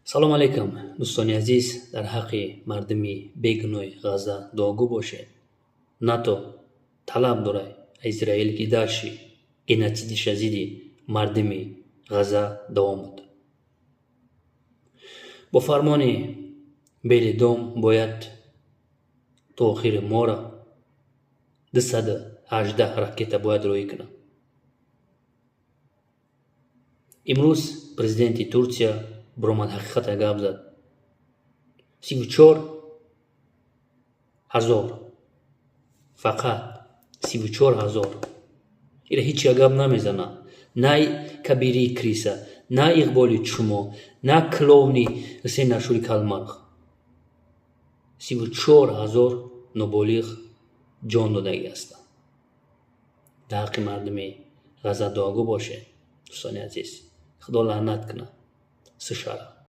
Салом алейкум, дӯстони азиз, дар ҳаққи мардуми бегуноҳи Ғазза дуогӯ бошед. НАТО талаб дорад Израил, ки дарши геноцидиша зидди мардуми Ғазза давом буд. Бо фармони Белый дом бояд то охири моҳра 218 ракета бояд роҳӣ кунад. Имрӯз президенти Турсия биромад, ҳақиқата гап зад. 34 000, фақат 34 000. Ира ҳеҷ ка гап намезанад. На Кабирии крыса, на Иқболи чумо, на клоуни Ҳусейн Ашури Калмарғ. 34 000 ноболиғ ҷон додагӣ ҳастанд. Дар ҳаққи мардуми Ғазза дуогӯ бошед, дӯстони азиз. Худо лаънат кунад США-ра.